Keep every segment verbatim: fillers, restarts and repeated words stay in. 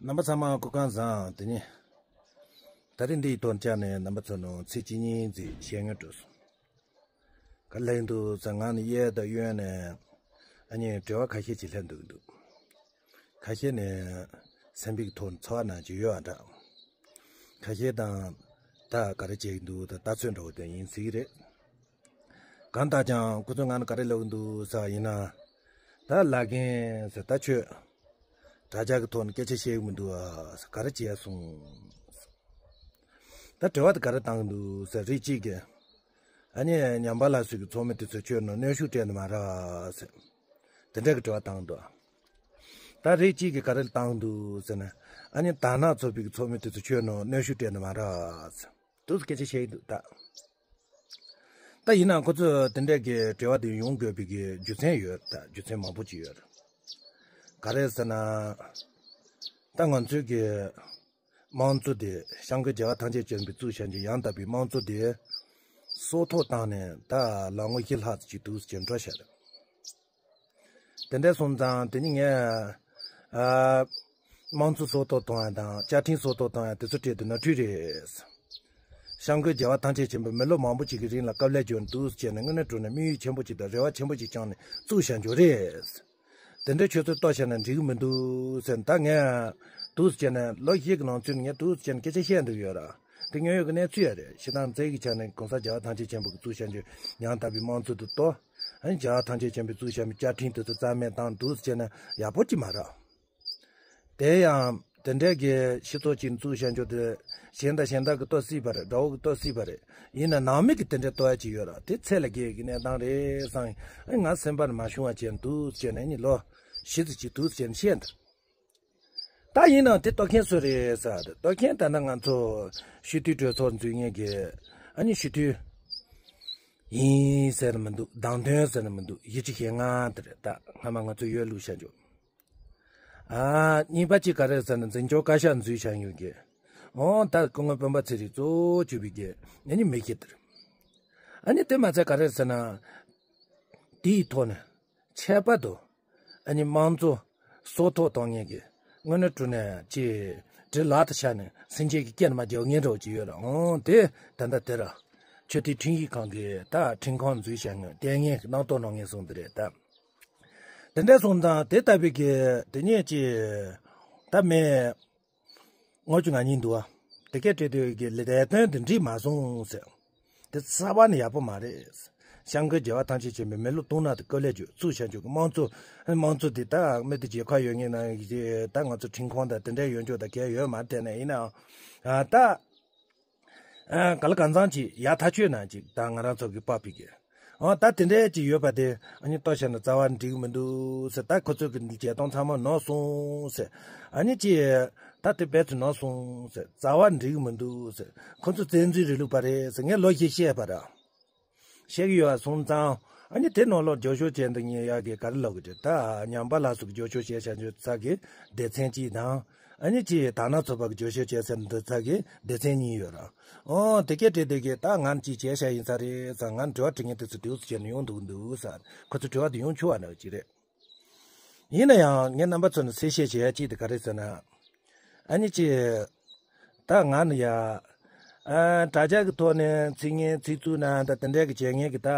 རྣམ་པ་ཚང་མ་སྐུ་ཁམས་བཟང་། དེ་ནི་ད་རིང་འདི་ཡི་ཐོག་བཅར་ནས་རྣམ་པ་ཚོ་ནང་ཚིག་གཅིག་གཉིས་ཙམ་བཤད་སྙིང་འདོད་སོང་། ག་རེ་ལབ་ཀྱི་འདུག་ཟེར། ང་ནི་གཡས་དང་གཡོན་ནས་ཨ་ནི་དྲི་བ་ཁ་ཤས་ཅིག་སླེབས་འདུག་འདུག་ཁ་ཤས་ནི་སེམས་པའི་ཐོག་ཚོར་བ་ནང་ཅིག་ཡོད་པ་འདྲ། ཁ་ཤས་དང་ད་ག་རེ་བྱེད་ཀྱི་འདུག་ད་ལྟ་ཚོད་འདྲ་བོ་དེ་ཡིན་སྲིད་ཀྱི་རེད། གང་ལྟར་ཀྱང་ཁོ་ཚོས་ང་ལ་ག་རེ་ལབ་ཀྱི་འདུག་ཟེར་བ་ཡིན་ན། ད་ལབ་མཁན་ཟེར། ད་ཁྱོད་དྲ་རྒྱ་གི་ཐོག་ནས་སྐད་ཆ་བཤད་ཀྱི་མི་འདུག་ཨ་ཟེར། ག་རེ་བྱས་སོང་། ད་དྲི་བ་དེ་ག་རེ་བཏང་གི་འདུག་ཟེར། རིགས་གཅིག་གིས་ཨ་ནི་ཉམས་པ་ལགས་ཚོ་གི་ཚོགས་མི་དེ་ཚོས་ཁྱོད་ནང་གནོན་ཤུགས་སྤྲད་འདུག་མ་རེད་ཟེར། དེ་འདྲ་གི་དྲི་བ་བཏང་གི་འདུག་ད་རིགས་གཅིག་གིས་ག་རེ་བཏང་གི་འདུག་ཟེར་ན། ཨ་ནི་དར་ནག་ཚོགས་པའི་གི་ཚོགས་མི་དེ་ཚོས་ཁྱོད་ནང་གནོན་ཤུགས་སྤྲད་འདུག་མ་རེད་ཟེར། འདུག་སེ་སྐད་ཆ་བཤད་ཀྱི་འདུག་ད། ད་ཡིན་ནའང་ཁོ་ཚོས་དེ་འདྲ་གི་དྲི་བ་དེ་ཡོང་དགོས་པའི་གི་རྒྱུ་མཚན་ཡོད། ད་རྒྱུ་མཚན་མང་པོ་ཅིག་ཡོད། ག་རེ་ཟེར་ན། ད་ང་ཚོའི་གི་དམངས་གཙོ་དེ་སྐྱབས་མགོན་རྒྱལ་བ་ཐམས་ཅད་མཁྱེན་པས་གཙོས་བྱས་ཀྱི་ཡང་དག་པའི་དམངས་གཙོ་དེ་སྲོག་ཐོག་བཏང་ནས་ད་ལོ་ངོ་བཞི་ལྷག་ཙམ་ཅིག་འདུག་སེ་འགྲོ་བཞག་རེད། དེ་འདྲ་སོང་ཙང་དེ་ནི་ངས་ཨ་དམངས་གཙོ་སྲོག་ཐོག་གཏོང་ཡ་དང་བཅའ་ཁྲིམས་སྲོག་ཐོག་གཏོང་ཡ་དེ་ཚོ་སྤྲད་དེ་ནོར་འཁྲུལ་རེད། སྐྱབས་མགོན་རྒྱལ་བ་ཐམས་ཅད་མཁྱེན་པས་མི་ལོ་མང་པོ་ཅིག་གི་རིང་ལ་དཀའ་ལས་བརྒྱབ་འདུག་ཟེར་ནས་དངོས་གནས་དྲང་གནས་དམིགས་ཡུལ་ཆེན་པོ་ཅིག་དང་རེ་བ་ཆེན་པོ་ཅིག་བཅངས་ནས་བཙུགས་བཞག་འཇོག་རེད། དེ་འདྲ་ཁྱོད་ཚོས་ལྟོས་བྱས་ན་འགྲིག་གི་མི་འདུག་ཟེར། ད་ངས་འདུག་ཟེར་ནས་ལོ་བཞི་གི་ནང་ཚུད་ནས་ངས་འདུག་ཟེར་ནས་སྐད་ཆ་བཤད་འདུག་ཡོད་ར། དེ་དངོས་ཡོད་ཀྱི་གནས་ཚུལ་ཡ་རེད། སྤྱིར་བཏང་རྩ་བའི་ཆ་ནས་གོང་ས་རྒྱལ་བ་ཐམས་ཅད་མཁྱེན་པ་གིས་གཙོས་བྱས་ཀྱི་ཡང་དག་པའི་དམངས་གཙོ་དེ་གཏོར། ཨ་ནི་རྒྱལ་བ་ཐམས་ཅད་མཁྱེན་པས་གཙོས་བྱས་ཀྱི་བཅའ་ཁྲིམས་དེ་ཚོ་རྩ་མེད་བཏང་འདུག་ཟེར་ན་ཡག་པོ་ཅིག་མ་རེད། དེ་ཡང་དེ་འདྲའི་གི་སྤྱི་ཚོགས་ཅིག་བཙུགས་བཞག་རྒྱུ་དེ་གཞན་དང་གཞན་དག་གིས་གཏོར་སྲིད་པ་རེད། དགྲ་བོ་གིས་གཏོར་སྲིད་པ་རེད། ཡིན་ན་ནང་མི་གིས་དེ་འདྲའི་གཏོར་ཡ་ཅིག་ཡོད་ར། དེ་ཚད་ལས་བརྒལ་གྱི་གནས་སྟངས་རེད་བསམ། ཨ་ནི་ང་སེམས་པ་ནས་མ་བྱུང་བ་བྱས་འདུག་ཟེར་ནས་ཨ་ནི་ལོ་བཞི་ཙམ་ཅིག་འདུག་ཟེར་ནས་བཤད་འདུག་ད་ཡིན་ནའང་དེ་གཏོར་མཁན་སུ་རེད་ཟེར། གཏོར་མཁན་ད་ལྟ་ང་ཚོ་སྤྱི་འཐུས་གྲོས་ཚོགས་འཛུལ་མཁན་གྱི་ཨ་ནི་སྤྱི་འཐུས་ཡིན་ཟེར་ནས་མི་འདུག་བདམས་ཐོན་ཟེར་ནས་མི་འདུག་བཞི་བཅུ་ཞེ་ལྔ་དེ་རེད། ད་སྔ་མ་ང་ཚོ་ཡོད་ལུགས་བྱ་འཇོག་ཨ་གཉིས་པ་གཅིག་ག་རེ་ཟེར་ན་འཛིན་སྐྱོང་བཀའ་ཤག་འཛུལ་བྱ་ཡོད་གི། འོ་ད་སྐུ་ངོ་སྤེན་པ་ཚེ་རིང་གཙོ་བོ་གྱུར་པའི་གི་ཨ་ནི་མི་ཞིག་དེ་རེད། ཨ་ནི་དེ་མ་ཚད་ག་རེ་ཟེར་ན། དེའི་ཐོག་ནས་ཁྱད་པར་དུ་ཨ་ནི་དམངས་གཙོ་སྲོག་ཐོག་གཏོང་མཁན་གྱི་དངོས་གནས་དྲང་གནས་ཀྱི་འདྲེ་ལག་ཏུ་བཞག་ནས་སེམས་ཅན་གྱི་སྐྱོན་མ་རྒྱག་མཁན་འདྲ་བོ་ཅིག་ཡོད་ར། འོང་དེ་ད་ལྟ་དེ་ར་ཆོས་དད་ཁྲིམས་ཡིག་ཁང་གི་ད་ཁྲིམས་ཁང་འཛུལ་བྱ་ངོས་ལྟས་ངན་གྱི་རྣམ་རྟོག་གནང་མཁན་སོང་དེ་རེད་ད། དེ་འདྲ་སོང་ཙང་དེ་ལྟ་བུའི་གི་དེ་ཉིད་ཀྱི་ད་མེད། ལྔ་བཅུ་ང་གཉིས་འདུག་བ། དེ་གས་སྤྲད་དུས་ཀྱི་ལས་དོན་དེ་འགྲིག་མ་སོང་ཟེར། དེ་རྩ་བ་ནས་ཡག་པོ་མ་རེད། སྐྱབས་མགོན་རྒྱལ་བ་ཐམས་ཅད་མཁྱེན་པས་མི་ལོ་དུང་ནག་དེ་བཀོད་ལས་བརྒྱུད་བཙུགས་བྱ་རྒྱུ་གི་དམངས་གཙོ། དམངས་གཙོ་དེ་ད་མི་དེ་རྒྱལ་ཁ་ཡོད་ངེས་ན་ད་ང་ཚོ་ཁྲིམས་ཁང་དང་དེ་འདྲ་ཡོད་འཇོག་དང་གལ་ཡོད་མ་རེད། དེ་ནས་ཡིན་ནའང་ད། ཨ་ག་ལ་གང་འཚམ་ཅིག་ཡག་ཐག་ཆོད་ན་ཅིག་ད་ང་རང་ཚོ་གི་པགས་པའི་གི། ཨ་ད་དེ་འདྲའི་ཅིག་ཡོད་པ་དེ་ཨ་ནི་ལྟོས་བྱས་ན་རྩ་བ་འགྲིག་མི་འདུག་ཟེར། ད་ཁོ་ཚོ་གི་འདི་བྱེད་སྟངས་ཚང་མ་ནོར་སོང་ཟེར། ཨ་ནི་ཅིག་ད་དེ་རྦད་དེ་ནོར་སོང་ཟེར། རྩ་བ་འགྲིག་མི་འདུག་ཟེར། ཁོ་ཚོ་བཙན་འཛུལ་རིང་ལུགས་པ་རེད་ཟེར་ངས་ལོ་བཞི་བཤད་པ་ར། བཤད་གི་ཡོད་པ་སོང་ཙང་ཨ་ནི་དེ་ནང་ལོགས་རྒྱབ་སྐྱོར་བྱས་འདུག་མཁན་ཡག་གི་ག་རེ་ལབ་གི་རེད། ད་ཉམས་པ་ལགས་ཚོ་གི་རྒྱབ་སྐྱོར་བྱས་བྱ་རྒྱུ་ཚ་གི་སྡེ་ཚན་གཅིག་དང་། ཨ་ནི་ཅིག་དར་ནག་ཚོགས་པ་གི་རྒྱབ་སྐྱོར་བྱས་ཟེར་འདི་ཚ་གི་སྡེ་ཚན་གཉིས་ཡོད་ར། ཨོ་དེ་གས་སྤྲད་དེ་གི་ད་ང་ཅིག་བྱས་བྱ་ཡིན་ས་རེད་ཟེར། ང་དྲི་བ་དྲི་མཁན་དེ་ཚོ་དེའུ་ཚོ་བྱས་ནས་ཡོང་འདུག་འདུག་ཟེར། ཁོ་ཚོ་དྲི་བ་དེ་ཡོང་ཆོག་པ་འདྲ་ཅིག་རེད། ཡིན་ན་ཡང་ངས་རྣམ་པ་ཚོ་ནས་གསལ་བཤད་བྱེད་ཡ་ཅིག་དེ་ག་རེ་ཟེར་ན། ཨ་ནི་ཅི། ད་ང་ནི་ཡ། ཨ་དྲ་རྒྱ་གི་ཐོག་ནས་ཚིག་ངན་ཚིག་རྩུབ་ན་ད་དེ་འདྲའི་གི་བྱེད་མཁན་གི་ད།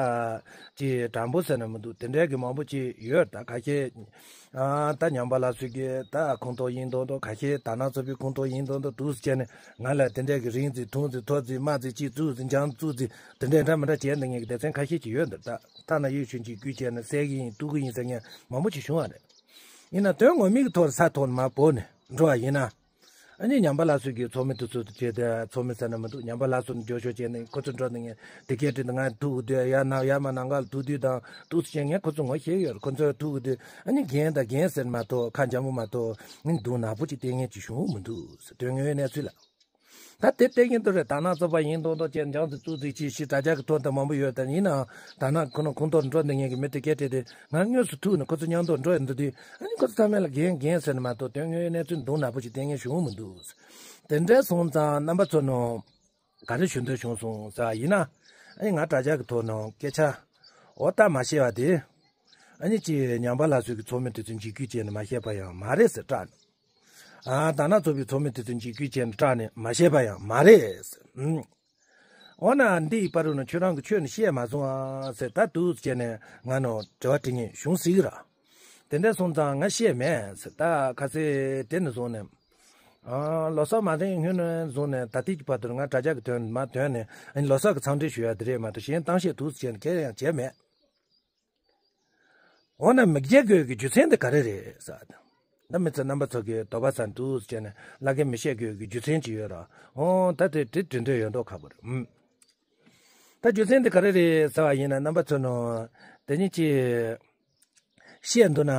ཅི་དྲང་པོ་ཟེར་ན་མི་འདུག་དེ་འདྲའི་གི་མང་པོ་ཅིག་ཡོད། ད་ཁ་ཤས། ཨ་ད་ཉམས་པ་ལགས་ཚོས་གི་ད་ཁོང་ཐོག་ཡིན་མདོག་མདོག་ཁ་ཤས་དར་ནག་ཚོགས་པའི་ཁོང་ཐོག་ཡིན་མདོག་མདོག་འདུག་སེ་བྱས་ནས་ང་ལ་དེ་འདྲའི་གི་རིང་ཙིག་ཐུང་ཙིག་མཐོ་ཙིག་དམའ་ཙིག་ཅིག་རྩུབ་ཙིག་འཇམ་རྩུབ་ཙིག་དེ་འདྲའི་འདྲ་མི་འདྲ་བྱས་འདུག་མཁན་གི་སྡེ་ཚན་ཁ་ཤས་ཅིག་ཡོད་འདུག་ད་ཐ་ན་ཡིད་ཆུང་ཅིག་བརྒྱུད་བྱས་ནས་བསད་གི་ཡིན་གཏུབ་གི་ཡིན་ཟེར་མཁན་མང་པོ་ཅིག་བྱུང་བ་རེད། ཡིན་ན་དོན་ངོ་མའི་གི་ཐོག་ས་ཐོག་ནས་མར་བོར་ནས་འགྲོ་བ་ཡིན་ན། ཨ་ནི་ཉམས་པ་ལགས་ཚོས་ཀྱི་ཚོགས་མི་དེ་ཚོ་དང་བཅས་ཏེ་ཚོགས་མི་ཟེར་ན་མི་འདུག་ཉམས་པ་ལགས་ཚོ་ནས་རྒྱབ་སྐྱོར་བྱས་ནས་ཁོ་ཚོ་འགྲོ་ནས་ངས་དེ་སྐད་དྲིས་ཏེ་ང་ཐུག་གི་འདུག་ཡར་ནང་ཡར་མར་ནང་ཁ་ལ་ཐུག་དུས་དང་འདུག་སེ་བྱས་ངས་ཁོ་ཚོ་ངོ་ཤེས་ཡོད་རེད། ཁོ་ཚོ་ཐུག་གི་འདུག་ཨ་ནི་རྒན་དང་རྒན་ཟེར་མ་གཏོགས་ཁ་འཇམ་པོ་མ་གཏོགས་ནི་སྡུག་ནག་པོ་ཅིག་བསྟན་མཁན་ཅིག་བྱུང་མི་འདུག་དོན་དངོས་གནས་ཚུལ་ལ། ད་དེ་བལྟས་ཀྱིན་འདུག་རེད། དར་ནག་ཚོགས་པ་ཡིན་མདོག་མདོག་བྱས་འཇམ་ཙིག་རྩུབ་ཙིག་ཅིག་ཞིག་དྲ་རྒྱ་གི་ཐོག་དང་མང་པོ་ཡོད་དེ། ཡིན་ནའང་དར་ནག་ཁོ་ན་ཁོང་ཐོག་འགྲོ་འདི་ངས་ཀྱི་མི་དེ་སྐད་བྲིས་ཏེ་ང་དངོས་སུ་ཐུག་ནས་ཁོ་ཚོ་མཉམ་དུ་འགྲོ་ཡི་འདུག་དུས། ཨ་ནི་ཁོ་ཚོ་ཚང་མས་ལ་རྒན་རྒན་ཟེར་ནས་མ་གཏོགས་དོན་དངོས་གནས་ཚུལ་སྡུག་ནག་པོ་ཞིག་བསྟན་མཁན་བྱུང་མི་འདུག་དེ་འདྲ་སོང་ཙང་རྣམ་པ་ཚོ་ནང་ག་རེ་ཞུ་འདོད་བྱུང་སོང་ཟེར་བ་ཡིན་ན། ཨ་ནི་ང་དྲ་རྒྱ་གི་ཐོག་ནང་སྐད་ཆ་འོ་ད་མ་བཤད་པ་དེ། ཨ་ནི་ཅི་ཉམས་པ་ལགས་ཚོས་ཀྱི་ཚོགས་མི་དེ་ཚོས་འཇིགས་སྐུལ་བྱས་ནས་མ་བཤད་པ་ཡང་མ་རེད་ཟེར་སྐྲག་ནས། ཨ་དར་ནག་ཚོགས་པའི་ཚོགས་མི་དེ་ཚོ་འཇིགས་སྐུལ་བྱས་ནས་སྐྲག་ནས་མ་བཤད་པ་ཡང་མ་རེད། ཨུམ། འོ་ན་འདི་ཡི་བར་དུ་ནི་ཁྱོད་རང་གིས་ཆོས་ནི་བཤད་མ་སོང་ཨ་ཟེར། ད་འདུག་སེ་བྱས་ནས་ང་ནོ་དྲི་བ་དྲི་མཁན་བྱུང་སྲིད་གི་ར། དེ་འདྲ་སོང་ཙང་ང་བཤད་མེད་ཟེར། ད་ཁ་སེ་དེ་ནས་བཟུང་ནས། ཨ་ལོ་གསར་མ་རེད་སྔོན་ནས་བཟུང་ནས་ད་ལྟའི་བར་དུ་ང་དྲ་རྒྱ་གི་དོན་མ་དོན་ནས་ཨ་ནི་ལོ་གསར་གི་འཚམས་འདྲི་ཞུ་ཡ་དེ་རེད་མ་གཏོགས་གཞན་གཏམ་བཤད་འདུག་སེ་བྱས་ནས་སྐད་ཡང་བྱས་མེད། འོ་ན་མི་བརྒྱད་དགོས་ཀྱི་རྒྱུ་མཚན་དེ་ག་རེ་རེད་ཟེར། ད་མི་ཚེ་རྣམ་པ་ཚོ་གིས་དོགས་པ་ཟ་འདུག་ཟེར་ནས་བླ་རྒན་མི་བཤད་དགོས་ཀྱི་རྒྱུ་མཚན་ཅིག་ཡོད་ར། འོ་ད་དེ་དེ་དྲི་འདོད་ཡོད་མདོག་ཁ་པོ་རེད། ཨུམ། ད་རྒྱུ་མཚན་དེ་ག་རེ་རེད་ཟེར་བ་ཡིན་ན་རྣམ་པ་ཚོ་ནོ། དེ་ཉིད་ཀྱིས་བཤད་འདུག་ན།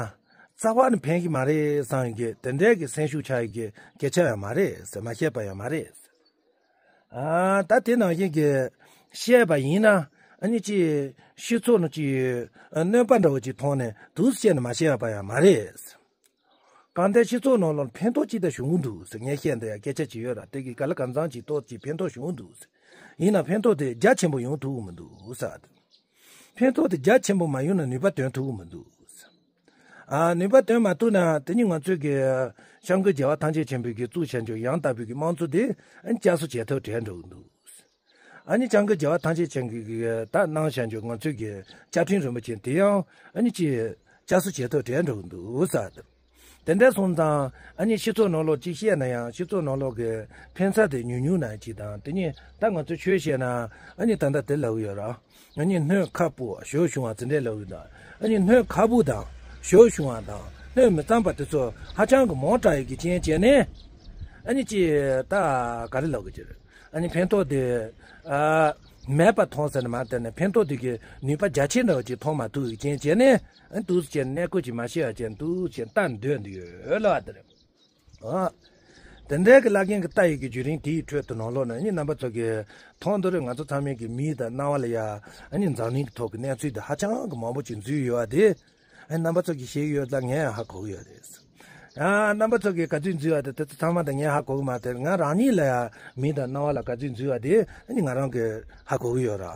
རྩ་བ་ནས་ཕན་གྱི་མ་རེད་བསམ་ཡི་གི་དེ་འདྲའི་གི་སེམས་ཤུགས་ཆག་ཡི་གི་སྐད་ཆ་ཡང་མ་རེད་ཟེར། མ་བཤད་པ་ཡང་མ་རེད་ཟེར། ཨ་ད་དེ་ནང་བཞིན་གྱི་བཤད་པ་ཡིན་ན་ཨ་ནི་ཅི་སྤྱི་ཚོགས་ནང་ཅི་གནོད་པ་འདྲ་བོ་ཅིག་མཐོང་ནས་འདུག་སེ་བཤད་ནས་མ་བཤད་པ་ཡང་མ་རེད། གང་ལྟར་སྤྱི་ཚོགས་ནང་ལ་ཕན་ཐོགས་ཅི་ལྟར་བྱུང་གི་འདུག་ཟེར། ངས་བཤད་འདི་ཡང་སྐད་ཆ་ཅིག་ཡོད་ར། དེ་གི་ག་ལ་གང་འཚམ་ཅིག་ཏོག་ཅིག་ཕན་ཐོགས་བྱུང་གི་འདུག་ཟེར། ཡིན་ན་ཕན་ཐོགས་དེ་རྒྱ་ཆེན་པོ་ཡོང་ཐུབ་ཀྱི་མི་འདུག་ཟེར། ཕན་ཐོགས་དེ་རྒྱ་ཆེན་པོ་མ་ཡོང་ན་ནུས་པ་འདོན་ཐུབ་ཀྱི་མི་འདུག་ཟེར། ཨ་ནུས་པ་འདོན་མ་ཐུབ་ན་དེ་ནི་ང་ཚོའི་གི་སྐྱབས་མགོན་རྒྱལ་བ་ཐམས་ཅད་མཁྱེན་པའི་གི་གཙུག་བྱ་འཇུག་ཡང་དག་པའི་གི་དམངས་གཙོ་དེ་ཨ་ནི་བསྐྱར་གསོ་བྱེད་ཐབས་བྲལ་འགྲོ་གི་འདུག། ཨ་ནི་སྐྱབས་མགོན་རྒྱལ་བ་ཐམས་ཅད་མཁྱེན་གྱིས་གི་ད་གནང་བྱ་འཇུག་ང་ཚོའི་གི་བཅའ་ཁྲིམས་རིན་པོ་ཆེ་དེ་ཡང་ཨ་ནི་ཅི་བསྐྱར་གསོ་བྱེད་ཐབས་བྲལ་འགྲོ་གི་འདུག་ཟེར། དེ་འདྲ་སོང་ཙང་ཨ་ནི་སྤྱི་ཚོགས་ནང་ལོགས་ཅིག་བཤད་ན་ཡང་སྤྱི་ཚོགས་ནང་ལོགས་ཀྱི་ཕན་ས་དེ་ཉུང་ཉུང་ན་ཅིག་དང་། དེ་ནི་ད་ང་ཚོ་ཆོས་བཤད་ན་ཨ་ནི་ད་ལྟ་དེ་ལབ་ཡོད་ར། ཨ་ནི་སྣོད་ཁ་སྤུ་ཞོ་བྱུང་བ་དེ་འདྲས་ལབ་ཡོད་ད། ཨ་ནི་སྣོད་ཁ་སྤུ་དང་ཞོ་བྱུང་བ་དང་སྣོད་མི་གཙང་བ་དེ་ཚོ་ཧ་ཅང་གི་མང་དྲགས་ཡོད་ཀྱི་རྐྱེན་བྱས་ནས་ཨ་ནི་ཅི་ད་ག་རེ་ལབ་དགོས་ཀྱི་རེད། ཨ་ནི་ཕན་ཐོགས་དེ་ཨ་མེད་པ་མཐོང་ཟེར་ནས་མ་བལྟས་ནས་ཕན་ཐོགས་དེ་གི་ནུས་པ་རྒྱ་ཆེ་འདྲ་བ་ཅིག་མཐོང་མ་ཐུབ་ཀྱི་རྐྱེན་བྱས་ནས་ཨ་ནི་འདུག་སེ་བྱས་ནས་གནས་སྐོར་ཅིག་མ་ཤེས་པ་བྱས་འདུག་སེ་བྱས་ལྟ་འདོད་འདི་ཡོད་ལབ་པ་དེ་རེད། ཨ། དེ་འདྲའི་གི་བླ་རྒན་གྱི་ལྟ་ཡི་གི་བརྒྱུད་རིམ་དེའི་ཁྲོད་དུ་ནང་ལོགས་ནས་ཨ་ནི་རྣམ་པ་ཚོ་གི་མཐོང་འདོད་རེད། ང་ཚོ་ཚང་མའི་གི་མིག་དང་རྣ་བ་ལ་ཡ་ཨ་ནི་འཛམ་གླིང་གི་ཐོག་གི་གནས་ཚུལ་དེ་ཧ་ཅང་གི་མང་པོ་ཅིག་འཛུལ་ཡོད་པ་དེ་ཨ་ནི་རྣམ་པ་ཚོ་གི་ཤེས་ཀྱི་ཡོད་ལ་ངས་ཡང་ཧ་གོ་གི་ཡོད་རེད། ཨ་རྣམ་པ་ཚོ་གི་ག་ཚོད་འཛུལ་བ་དེ་དེ་ཚོ་ཚང་མ་དང་ངས་ཧ་གོ་གི་མ་དེ་ང་རང་ཉིད་ལ་ཡ་མིག་དང་རྣ་བ་ལ་ག་ཚོད་འཛུལ་བ་དེ་ཨ་ནི་ང་རང་གི་ཧ་གོ་གི་ཡོད་ར།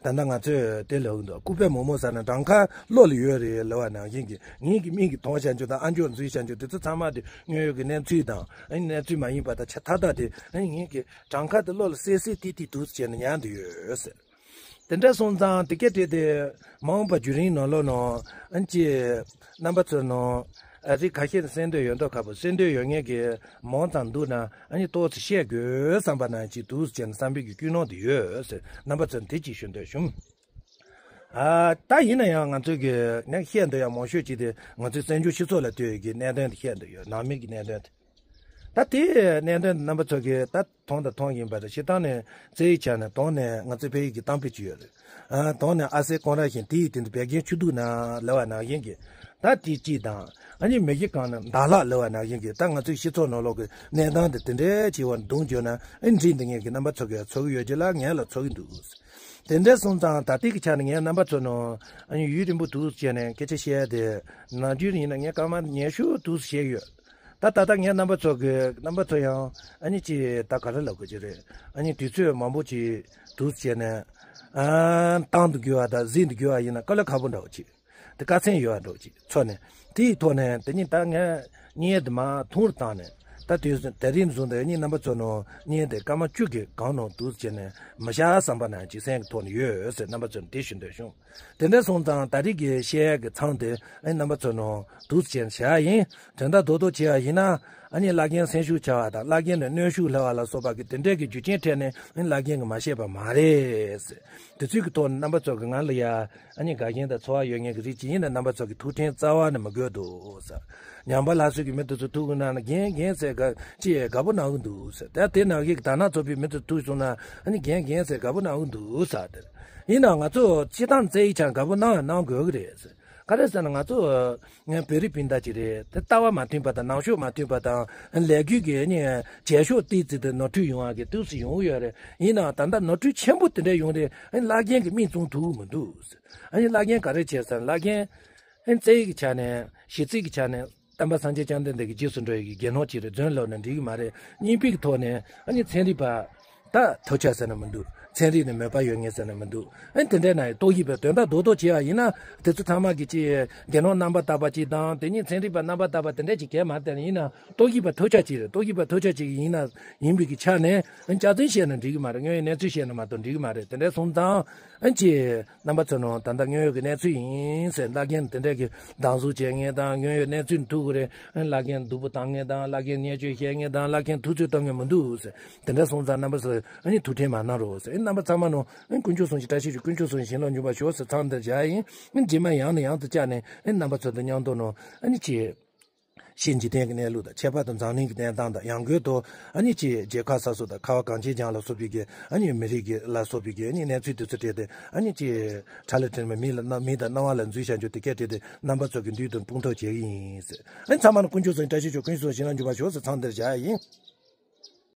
ད་ལྟ་ང་ཚོས་དེ་ལབ་འདུག་ལྐུགས་པས་མོག་མོག་ཟ་ན་བྲང་ཁ་བློ་ལ་ཡོད་རེད་ལབ་པ་ནང་བཞིན་གྱི་ངེད་ཀྱི་མིག་གིས་མཐོང་བྱ་འཇུག་དང་ཨ་མཆོག་འཛུལ་བྱ་འཇུག་དེ་ཚོ་ཚང་མ་དེ་དངོས་ཡོད་ཀྱི་གནས་ཚུལ་དང་ཨ་ནི་གནས་ཚུལ་མ་ཡིན་པ་དང་ཆ་མཐའ་དག་དེ་ཨ་ནི་ངེད་ཀྱི་བྲང་ཁ་དེ་བློ་ལ་གསལ་གསལ་ཏིག་ཏིག་འདུག་བྱས་ནས་ཉར་འདུག་ཡོད་ཟེར། དེ་འདྲ་སོང་ཙང་དེ་སྐད་བྲིས་ཏེ་མ་འོངས་པ་བརྒྱུད་རིམ་ནང་ལོགས་ནང་ཨ་ནི་ཅི་རྣམ་པ་ཚོ་ནང་ཨ་རིགས་ཁ་ཤས་ནས་གསན་འདོད་ཡོད་མདོག་ཁ་པོ། གསན་འདོད་ཡོད་མཁན་གྱི་མང་ཙམ་འདུག་ན་ཨ་ནི་ཏོག་ཙམ་བཤད་དགོས་བསམ་པ་ནང་ཅིག་འདུག་ཅེས་བསམ་པའི་གི་ཀུན་སློང་དེ་ཡོད་ཟེར། རྣམ་པ་ཚོར་དེ་ཅིག་ཞུ་འདོད་བྱུང་། ཨ་ད་ཡིན་ན་ཡང་ང་ཚོས་གི་ནས་བཤད་འདོད་ཡག་མང་ཤོས་ཅིག་དེ་ང་ཚོའི་བཙན་བྱོལ་སྤྱི་ཚོགས་ལ་ལྟོས་ཡོད་ཀྱི་གནད་དོན་དེ་བཤད་འདོད་ཡོད། ནང་མི་གི་གནད་དོན་དེ། ད་དེའི་གནད་དོན་དེ་རྣམ་པ་ཚོ་གི་ད་མཐོང་དང་མཐོང་ཡིན་པ་རེད། སྤྱིར་བཏང་ནས་རྩ་བའི་ཆ་ནས་དོང་ནས་ང་ཚོའི་ཕ་ཡུལ་གྱི་གཏམ་དཔེ་ཅིག་ཡོད་རེད། ཨ་དོང་ནས་ཨ་གསེར་སྐོང་ར་བཞིན་དེ་ཡི་སྟེང་དུ་བད་ཀན་ཆུ་འདུག་ན་ལབ་པ་ནང་བཞིན་གྱི་ད་དེ་གཅིག་དང་། ཨ་ནི་མི་གི་གང་ན་མདའ་ལག་ལབ་པ་ནང་བཞིན་གྱི་ད་ང་ཚོའི་སྤྱི་ཚོགས་ནང་ལོགས་ཀྱི་གནས་སྟངས་དེ་དེ་འདྲའི་ཆེ་བ་འདུག་བརྗོད་ན་ཨ་ནི་འདི་ངེད་ཀྱི་རྣམ་པ་ཚོ་གི་ཚོར་གི་ཡོད་ཀྱི་ལ་ངས་ལ་ཚོར་གི་འདུག་དེ་འདྲ་སོང་ཙང་ད་ལྟའི་གི་ཆ་ནས་ངས་རྣམ་པ་ཚོ་ནང་ཨ་ནི་ཡུན་རིང་པོ་འདུག་བྱས་ནས་སྐད་ཆ་བཤད་དེ་ནམ་རྒྱུན་ཡིན་ན་ངས་སྐར་མ་ཉི་ཤུ་འདུག་བཤད་ཡོད། ད་ད་ལྟ་ངས་རྣམ་པ་ཚོ་གི་རྣམ་པ་ཚོ་ཡང་ཨ་ནི་ཅི་ད་ག་རེ་ལབ་དགོས་ཀྱི་རེད། ཨ་ནི་དུས་ཚོད་མང་པོ་ཅིག་འདུག་བྱས་ནས་ཨ་བཏང་དུ་འགྱུར་བ་དང་གཟིགས་དུ་འགྱུར་བ་ཡིན་ན་དཀའ་ལས་ཁག་པོ་འདྲ་བོ་ཅིག་དེ་དཀའ་ཚེགས་ཡོད་པ་འདྲ་བོ་ཅིག་ཚོར་ནས་དེའི་ཐོག་ནས་དེ་ཉིད་ད་ངས་བརྙན་དེ་མར་ཐུང་རུ་བཏང་ནས་ད་དུས་དེ་རིང་བཟུང་དུ་ཨ་ནི་རྣམ་པ་ཚོ་ནང་བརྙན་དེ་སྐར་མ་བཅུ་གི་གང་ནང་འདུག་བྱས་ནས་མི་བཞག་བསམ་པ་ནང་ཅིག་སེམས་ཀྱི་ཐོག་ནས་ཡོད་ཟེར་རྣམ་པ་ཚོ་ནས་དེ་ཞུ་འདོད་བྱུང་། དེ་འདྲ་སོང་ཙང་ད་རེས་ཀྱི་བཤད་ཡག་གི་མཚམས་དེ་ཨ་ནི་རྣམ་པ་ཚོ་ནང་འདུག་བྱས་བཞག་ཡིན། དོན་དག་རྡོག་རྡོག་བྱས་པ་ཡིན་ན་ཨ་ནི་བླ་རྒན་སེམས་ཤུགས་ཆག་པ་དང་བླ་རྒན་ལ་གནོན་ཤུགས་སླེབས་པ་ལ་སོགས་པ་གི་དེ་འདྲའི་གི་རྒྱུ་རྐྱེན་འཕྲད་ནས་ཨ་ནི་བླ་རྒན་གི་མ་བཤད་པ་མ་རེད་ཟེར། དེ་ཚོའི་གི་ཐོག་ནས་རྣམ་པ་ཚོ་གི་ང་ལ་ཡ་ཨ་ནི་དགའ་ཞེན་དང་ཚོར་བ་ཡོད་མཁན་གི་རིགས་ཅིག་ཡིན་ན་རྣམ་པ་ཚོ་གི་ཐུགས་ཕྲན་རྩ་བ་ནས་མི་དགོས་འདུག་ཟེར། ཉམས་པ་སླར་གསོའི་གི་མི་དེ་ཚོ་ཐུག་གི་ན་ན་རྒན་རྒན་ཟེར་ག་ཅི་དགའ་པོ་གནང་གི་འདུག་ཟེར། ད་དེ་ནང་བཞིན་གི་དར་ནག་ཚོགས་པའི་མི་དེ་ཐུག་སོང་ན་ཨ་ནི་རྒན་རྒན་ཟེར་དགའ་པོ་གནང་གི་འདུག་ཟེར། དེ་ཡིན་ན་ང་ཚོ་སྤྱིར་བཏང་རྩ་བའི་ཆ་དགའ་པོ་གནང་ཡང་གནང་དགོས་གི་རེད་ཟེར། ག་རེ་ཟེར་ན་ང་ཚོ་ངའི་བོད་རིགས་སྤུན་ཟླ་ཅིག་རེད། དེ་ལྟ་བ་མ་མཐུན་པ་དང་ནང་ཆོས་མ་མཐུན་པ་དང་ལས་འགུལ་གྱི་ཨ་ནི་བྱེད་ཕྱོགས་ཏོག་ཙམ་དེ་ནོར་འཁྲུལ་ཡོང་བ་གི་དུས་སུ་ཡོང་གི་ཡོད་རེད། ཡིན་ནའང་ད་ལྟ་ནོར་འཁྲུལ་ཆེན་པོ་དེ་འདྲ་ཡོང་རེད། ཨ་ནི་བླ་རྒན་གྱི་མིག་བཙུམ་ཐུབ་ཀྱི་མི་འདུག་ཟེར། ཨ་ནི་བླ་རྒན་ག་རེ་བྱས་ཟེར་ན་བླ་རྒན་ཨ་ནི་རྩ་བའི་གི་ཆ་ནས་གཞི་རྩའི་གི་ཆ་ནས་བསྟན་པ་སངས་རྒྱས་བཅོམ་ལྡན་འདས་ཀྱི་རྗེས་སུ་འགྲོ་བའི་གི་དགེ་སློང་ཅིག་རེད། རྫུན་ལབ་ན་འགྲིག་གི་མ་རེད། གཉིས་པའི་གི་ཐོག་ནས་ཨ་ནི་ཚན་རིག་པ་ད་ཐབས་ཆག་ཟེར་ན་མི་འདུག་ཚན་རིག་ནས་མོས་པ་ཡོད་མཁན་ཟེར་ནས་མི་འདུག་ཨ་དེ་འདྲའི་ནང་རྟོག་ཞིབ་པའི་དོན་དག་རྡོག་རྡོག་བྱས་པ་ཡིན་ན་དེ་ཚོ་ཚང་མ་གི་ཅི་དགེ་སློང་རྣམ་པར་དག་པ་ཅིག་དང་དེ་ཉིད་ཚན་རིག་པ་རྣམ་པར་དག་པ་དེ་འདྲ་ཅིག་གས་མ་དེ་ཡིན་ན་རྟོག་ཞིབ་པ་ཐོལ་རྒྱག་ཅིག་རེད། རྟོག་ཞིབ་པ་ཐོལ་རྒྱག་ཅིག་ཡིན་ན་ཡིན་པའི་གི་ཆ་ནས་ཨ་སྐྱག་རྫུན་བཤད་ན་འགྲིག་གི་མ་རེད། དངོས་ཡོད་གནས་ཚུལ་བཤད་ན་མ་གཏོགས་འགྲིག་གི་མ་རེད། དེ་འདྲ་སོང་ཙང་ཨ་ཅི་རྣམ་པ་ཚོ་ནང་ད་ལྟ་དངོས་ཡོད་ཀྱི་གནས་ཚུལ་ཡིན་ཟེར་བླ་རྒན་དེ་འདྲས་ཀྱི་སྡང་ཟུག་བྱེད་མཁན་དང་དངོས་ཡོད་གནས་ཚུལ་ཐུག་གི་རེད། བླ་རྒན་སྡུག་པོ་བཏང་མཁན་དང་བླ་རྒན་བརྙས་བཅོས་བཤད་མཁན་དང་བླ་རྒན་ཐུབ་ཚོད་གཏོང་མཁན་མི་འདུག་ཟེར། དེ་འདྲ་སོང་ཙང་རྣམ་པ་ཚོས་ཨ་ནི་ཐུགས་ཁྲལ་མ་གནང་རོགས་ཟེར། རྣམ་པ་ཚང་མ་ནང་དཀོན་མཆོག་གསུམ་གྱི་བཀྲ་ཤིས་ཤོག་དཀོན་མཆོག་གསུམ་གྱི་བྱིན་རླབས་འཇུག་པར་ཤོག་ཟེར་ཚང་འདིར་བཞག་ཡིན། རྗེས་མ་ཡང་ནས་ཡང་དུ་བཅར་ནས་རྣམ་པ་ཚོ་དང་མཉམ་དུ་ནང་ཨ་ནི་ཅི། ཕྱིའི་འཇིག་རྟེན་གྱི་གནས་ལུགས་དང་ཁྱད་པར་དུ་འཛམ་གླིང་གི་གནས་སྟངས་དང་ཡང་སྒོས་དུ་ཨ་ནི་ཅི་རྒྱལ་ཁབ་ས་སོགས་དང་ཁ་བ་གངས་ཅན་ལྗོངས་ལ་སོགས་པའི་གི་ཨ་ནི་མི་རིགས་ཀྱི་ལ་སོགས་པའི་གི་ཨ་ནི་གནས་ཚུལ་དེ་ཚོ་སྤྲད་དེ་ཨ་ནི་ཅི་ཁྲ་ལ་ཁྲིད་མ་མི་ལ་མི་དང་སྣང་བ་ལ་འཛུལ་བཞག་རྒྱུ་དེ་སྐད་སྤྲད་དེ་རྣམ་པ་ཚོ་གི་མདུན་དུ་སྤུངས་ཐོག་བྱེད་ཀྱི་ཡིན་ཟེར། ཨ་ནི་ཚང་མ་ནི་དཀོན་མཆོག་གསུམ་བཀྲ་ཤིས་ཤོག་དཀོན་མཆོག་གསུམ་བྱིན་རླབས་འཇུག་པར་ཤོག་ཟེར་ཚང་འདིར་བཞག་ཡིན།